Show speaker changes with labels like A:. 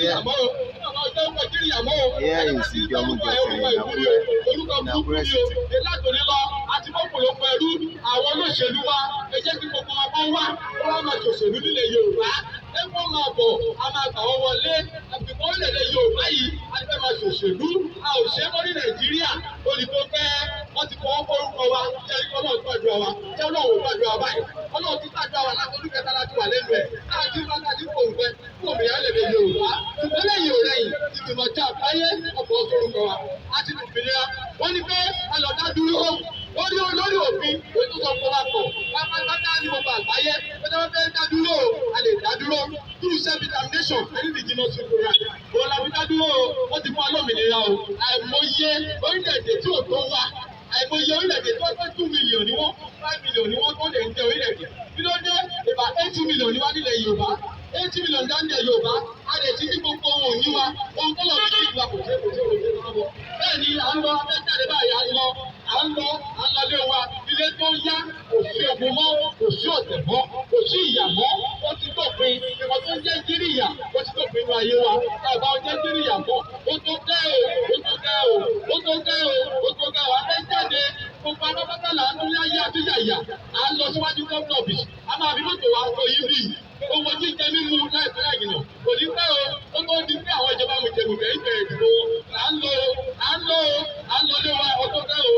A: Here
B: Here
A: is Ijomu Junction in Akure city.
B: Látòní lọ àti mọ́pọ̀lọpọ̀ ẹrú àwọn olóṣèlú wa, ẹ jẹ́ kí gbogbo wa kọ́ wá wọ́n máa ṣòṣèlú nílẹ̀ Yorùbá. Ẹ wọ́n máa bọ̀, a máa gbà wọ́n wọlé. Àbíkọ́ orílẹ̀-èdè Yorùbá yìí, a ti fẹ́ máa ṣòṣèlú. A ò ṣe é mọ́ ní Nàìjíríà. Olùkọ́ pẹ́ wọ́n ti fọwọ́ kórúkọ wa. Jẹ́ kí Ọlọ́run gbàdúrà wa? Jẹ́ Ọlọ́run gbàdúrà báyìí? Ọlọ́run ti gbàdúrà wa láti ọdún kẹta láti wà lẹ́nu ẹ̀ láti láti kò ń fẹ́ fún òmìnira lè Yorùbá. Ṣùgbọ́n lẹ́yìn òrẹ́yìn, ìgbìmọ̀ tí àgbáyé ọ̀pọ̀ sórúkọ wa a ti dòmìnira. Wọ́n ní pé a lọ dá dúró lórí òfin ètò sọ fún wa pọ̀ pátápátá ní gbogbo àgbáyé pé tí wọ́n fẹ́ dá dúró, a lè dá dúró through self determination and indigenous people right. Òun la fi dá dúró o. Wọ́n ti fún wa lómìnira o. Àìmọye orílẹ̀-èdè tí ò tó wa, àìmọye orílẹ̀-èdè tó pé 2 million ni wọ́n, 5 million ni wọ́n, tó lè ń jẹ orílẹ̀-èdè. Kí ló dé? About 80 million ni wá nílẹ̀ Yorùbá. 80 million dáńdẹ̀ Yorùbá, a lè ti ní gbogbo ohun òní wa, ohun tó lọ sí ìlú wa, kò ṣe, kò ṣe, kò ṣe lọ́wọ́. Bẹ́ẹ̀ ni à ń lọ abẹ́jáde báyìí, à ń lọ, à ń lọ, à ń lọ lé wa. Ilé tó ń yá, kò sí ogun mọ́, kò sí ọ̀tẹ̀ mọ́, kò sí ìyà mọ́. Ó ti dópin. Ìwọ̀n tó ń jẹ́ jíríyà, ó ti dópin inú ayé wa. Àbá ń jẹ́ jíríyà mọ́. Ó tó gẹ́ o, ó tó gẹ́ o, ó tó gẹ́ o, ó tó gẹ́ o. Abẹ́jáde gbogbo alábátà là ń lórí ayé àtúnyàyà. À ń lọ síwájú gómìnà office. A máa fi mọ́tò wa kọ yín bíi owó jíjẹ mímu láìpẹ́ láìjìnà. Kò ní pẹ́ o, ó tó di pé àwọn ìjọba mùjẹ̀mùjẹ̀ ìbẹ̀rẹ̀ ìdìbò. À ń lọ, à ń lọ, à ń lọ lé wa. Ó tó gẹ́ o.